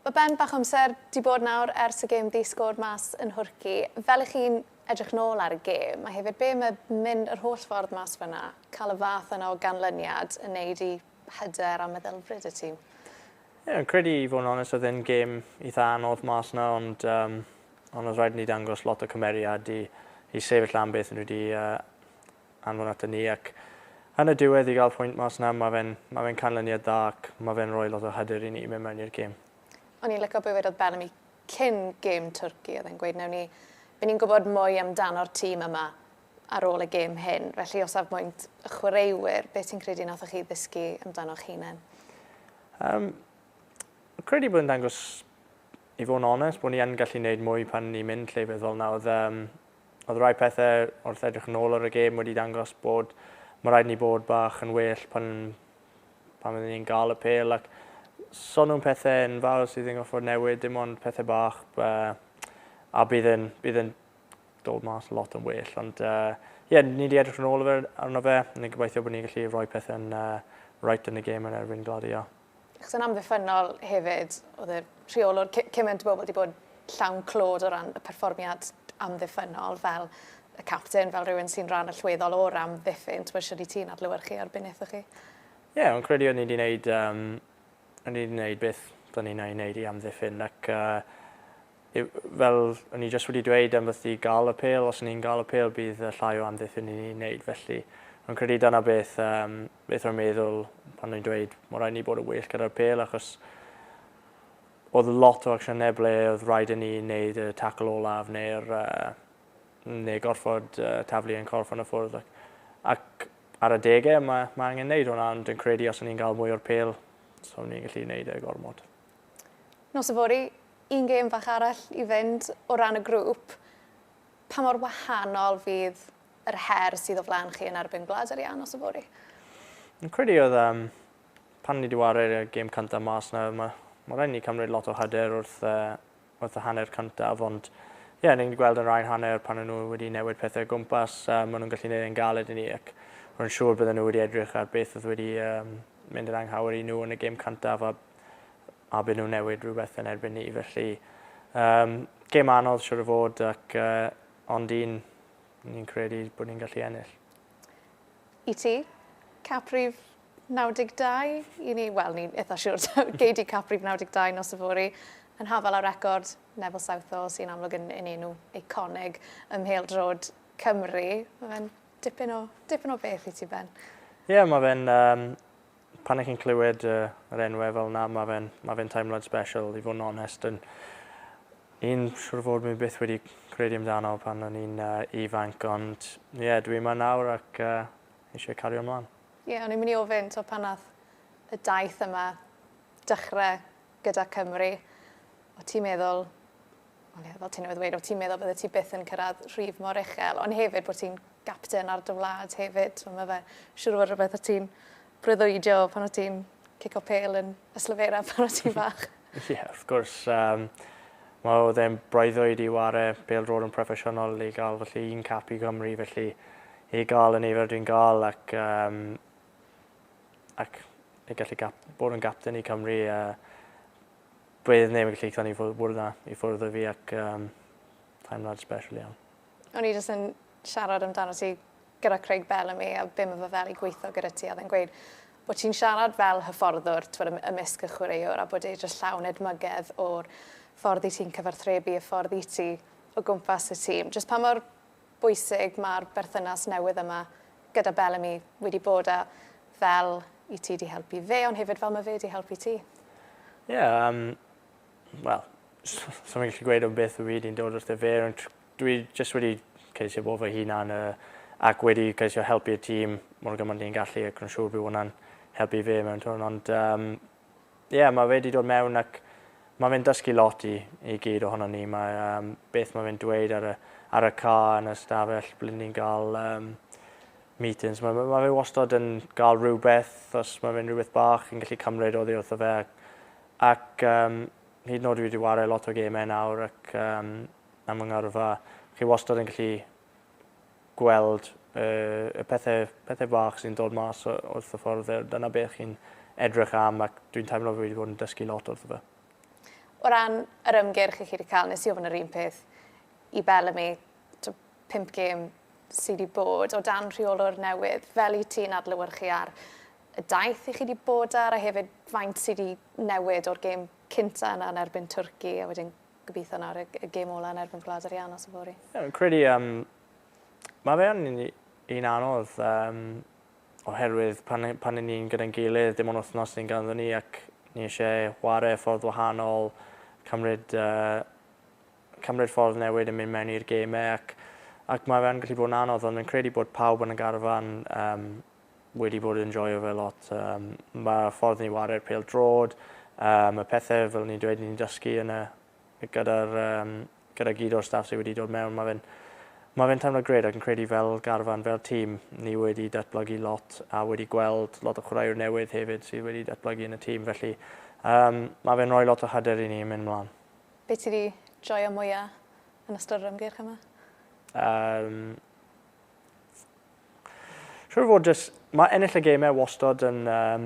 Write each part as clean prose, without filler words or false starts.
Mae Ben bach o amser 'di bod nawr ers y gêm ddi-sgôr mas yn Nhwrci. Fel 'ych chi'n edrych nôl ar y gêm, a hefyd be mae mynd yr holl ffordd mas fan'na, cael y fath yna o ganlyniad yn neud i hyder a meddylfryd y tîm? Ie, yeah, credu i fod yn onest oedd e'n gêm eitha anodd mas yna, ond, um, ond oedd rhaid ni dangos lot o cymeriad i, i sefyll lan beth nhw wedi uh, anfon ato ni ac yn y diwedd i gael pwynt mas 'na ma' fe'n ma' fe'n canlyniad dda ac ma' fe'n rhoi lot o hyder i ni mynd mewn i'r gêm. O'n i'n lico be wedodd Bellamy cyn gêm Twrci, oedd e'n gweud newn ni, by ni'n gwybod mwy amdano'r tîm yma ar ôl y gêm hyn, felly o safbwynt y chwaraewyr, beth ti'n credu nathoch chi ddysgu amdano'ch hunain? Um, credu bod yn dangos, i fod yn onest, bod ni yn gallu gwneud mwy pan ni'n mynd llefydd fel 'na. Oedd, um, Oedd rhai pethau wrth edrych yn ôl ar y gêm wedi dangos bod mae rhaid ni bod bach yn well pan, pan fydden ni'n gael y pêl ac so nhw'n pethau enfawr sydd yn gorfod newid, dim ond pethau bach uh, a bydd yn, bydd yn dod mas lot yn well. Ond ie, uh, yeah, ni wedi edrych yn ôl arno fe, ni'n gobeithio bod ni'n gallu rhoi pethau'n uh, right yn y gêm yn erbyn Gladio. Achos yn amddiffynnol hefyd, oedd y rheolwr, cymaint o bobl wedi bod llawn clod o ran y perfformiad amddiffynnol fel y captain, fel rhywun sy'n rhan allweddol o'r amddiffyn. Ti'n siwr i ti'n adlewyrchu ar beth wnaethoch chi? Ie, yeah, ond credu o'n ni wedi gwneud, um, o'n ni wedi gwneud beth o'n ni'n ei wneud i amddiffyn ac uh, fel o'n i jyst wedi dweud am fythu gael y pêl, os o'n ni'n gael y pêl bydd llai o amddiffyn i ni'n wneud, felly rwy'n credu dyna beth, um, beth rwy'n meddwl pan rwy'n dweud mae rhaid ni bod yn well gyda'r pêl achos oedd lot o acsiynau ble oedd rhaid i ni wneud y tackle olaf neu'r uh, neu gorfod uh, taflu yn corff yn y ffwrdd. Ac, ac ar adegau mae, mae angen wneud hwnna, ond dwi'n credu os o'n ni'n gael mwy o'r pêl, so ni'n gallu wneud e gormod. Nos yfory, un gêm fach arall i fynd o ran y grŵp. Pa mor wahanol fydd yr her sydd o flaen chi yn erbyn Gwlad yr Iâ nos yfory? Yn credu oedd um, pan ni wedi ware'r gêm cyntaf mas na, mae, mae rhaid ni cymryd lot o hyder wrth, uh, wrth y hanner cyntaf, ond ie, yeah, ni'n gweld yn rhain hanner pan nhw wedi newid pethau o gwmpas, uh, maen nhw'n gallu gwneud e'n galed i ni ac rwy'n siŵr bydden nhw wedi edrych ar beth oedd wedi um, mynd yn anghywir i nhw yn y gêm cyntaf a a byd nhw'n newid rhywbeth yn erbyn ni. Felly, um, gêm anodd siwr o fod, ac, uh, ond un ni'n credu bod ni'n gallu ennill. I ti, cap rhif 92, i ni, wel, ni'n eitha siŵr, gei di cap rhif 92 nos yfory, yn hafal ar record Neville Southall, sy'n amlwg yn, yn enw eiconig ym mhêl-droed Cymru. Mae fe'n dipyn o, dipyn o beth i ti, Ben. Ie, yeah, mae fe'n um, pan ych chi'n clywed uh, yr enwau fel 'na, mae fe'n ma fe teimlad special, i fod yn onest. Yn, un siwr fod mi byth wedi credu amdano pan o'n i'n uh, ifanc, ond ie, yeah, dwi yma nawr ac uh, eisiau cario ymlaen. Ie, yeah, o'n i'n mynd i ofyn, to pan nath y daith yma dechrau gyda Cymru, o ti'n meddwl, Wel ie, fel ti newydd weud, o' ti'n meddwl bydde ti byth yn cyrraedd rhif mor uchel, ond hefyd bod ti'n gapten ar dy wlad hefyd, so ma' fe siŵr o fod rhywbeth o' ti'n breuddwydio pan o' ti'n cico pêl yn Ystalyfera pan o' ti'n fach. Ie, wrth gwrs. Um, mae oedd e'n breuddwyd i ware pêl-droed yn proffesiynol i gael felly un cap i Gymru, felly i gael y nifer dwi'n gael ac, um, ac i gallu gap, bod yn gapten i Cymru uh, Bydd neb yn gallu tynnu bwrdd 'na i ffwrdd o fi ac um, teimlad special iawn. O'n i jyst yn siarad amdano ti gyda Craig Bellamy a be mae fe fel i gweithio gyda ti a oedd e'n gweud bod ti'n siarad fel hyfforddwr t'wod ymysg y chwaraewr a bod e jyst llawn edmygedd o'r ffordd i ti'n cyfathrebu, y ffordd i ti o gwmpas y tîm. Jyst pa mor bwysig mae'r berthynas newydd yma gyda Bellamy wedi bod a fel i ti 'di helpu fe ond hefyd fel mae fe 'di helpu ti. Ie, yeah, um, wel, so fi'n gallu gweud am beth fi wedi'n dod wrtho fe, ond dwi jyst wedi ceisio bod fy hunan uh, ac wedi ceisio helpu'r tîm mor gymaint ni'n gallu ac rwy'n siŵr bydd hwnna'n helpu fe mewn turn, ond um, ie, yeah, mae fe wedi dod mewn ac mae fe'n dysgu lot i, i gyd ohono ni. Mae um, beth mae fe'n dweud ar y, ar y car yn y stafell ble ni'n gael um, meetings. Mae, mae fe wastad yn gael rhywbeth, os mae fe'n rhywbeth bach, yn gallu cymryd oddi wrtho fe. Ac, ac um, hyd yn oed dwi wedi wario lot o gemau nawr ac um, am fy ngyrfa, chi wastad yn gallu gweld y, y pethau, pethau bach sy'n dod mas wrth y ffordd. Dyna beth chi'n edrych am ac dwi'n teimlo fi wedi bod yn dysgu lot wrtho fe. O ran yr ymgyrch i chi wedi cael, nes i ofyn yr un peth i Bellamy, 5 gêm sydd wedi bod o dan rheolwr newydd, fel i ti'n adlewyrchu ar y daith i chi wedi bod ar a hefyd faint sydd wedi newid o'r gêm cynta yna yn erbyn Twrci a wedyn gobeithio nawr y, y gêm ola yn erbyn Gwlad yr Iâ nos yfory. Yeah, fi'n credu um, mae fe yn un anodd um, oherwydd pan, pan ni'n gyda'n gilydd dim ond wythnos ni'n ganddo ni ac ni eisiau chwarae ffordd wahanol, cymryd, uh, cymryd ffordd newid yn mynd mewn i'r gemau ac, ac mae fe'n gallu bod yn anodd ond fi'n credu bod pawb yn y garfan um, wedi bod yn joio fe lot. Um, mae ffordd ni ware'r pêl drod, um, y pethau fel ni'n dweud ni'n dysgu yn y, gyda'r um, gyda gyd o'r staff sydd wedi dod mewn. Mae fe'n ma fe teimlo gred ac yn credu fel garfan, fel tîm, ni wedi datblygu lot a wedi gweld lot o chwaraewyr newydd hefyd sydd wedi datblygu yn y tîm. Felly um, mae fe'n rhoi lot o hyder i ni yn mynd mlaen. Be ti wedi joio mwyaf yn ystod yr ymgyrch yma? Um, Siŵr fod jyst, mae ennill y gemau wastod yn, um,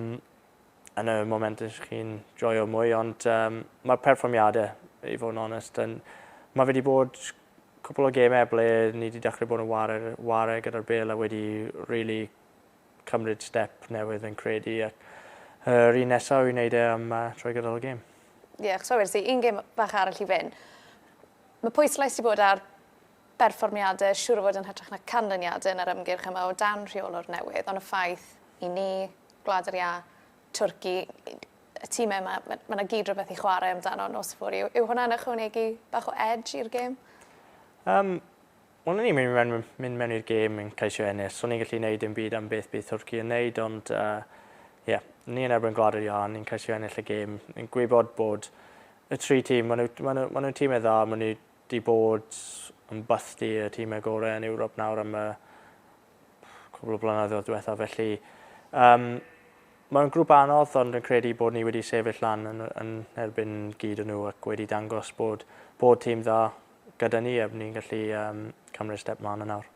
yn y moment ys chi'n joio mwy, ond um, mae'r perfformiadau, i fod yn onest, yn, mae fe wedi bod cwpl o gemau ble ni wedi dechrau bod yn ware, ware gyda'r bel a wedi really cymryd step newydd yn credu ac yr un nesaf yw i wneud e am uh, trwy gydol y gêm. Ie, yeah, chos fel un gêm bach arall i fynd. Mae pwyslais wedi bod ar berfformiadau, siŵr o fod yn hytrach na canlyniadau yn yr ymgyrch yma o dan rheolwr newydd, ond y ffaith i ni, Gwlad yr Iâ, Twrci, y tîmau yma, mae yna gyd rhywbeth i chwarae amdano nos fory. Yw, yw hwnna'n ychwanegu bach o edge i'r gêm? Um, Wel, ni'n mynd mewn, mynd mewn i'r gêm yn ceisio ennill. So ni'n gallu gwneud dim byd am beth bydd Twrci yn neud, ond uh, yeah, ni yn erbyn Gwlad yr Iâ, ni'n ceisio ennill y gêm. Ni'n gwybod bod y tri tîm, maen nhw'n ma nhw, ma nhw tîmau dda, maen nhw 'di bod yn bythdi y timau gorau yn Ewrop nawr am y cwbl o blynyddoedd diwetha, felly um, mae'n grŵp anodd, ond yn credu bod ni wedi sefyll lan yn, yn erbyn gyd o nhw ac wedi dangos bod, bod tîm dda gyda ni a ni'n gallu um, cymryd step mlaen yn nawr.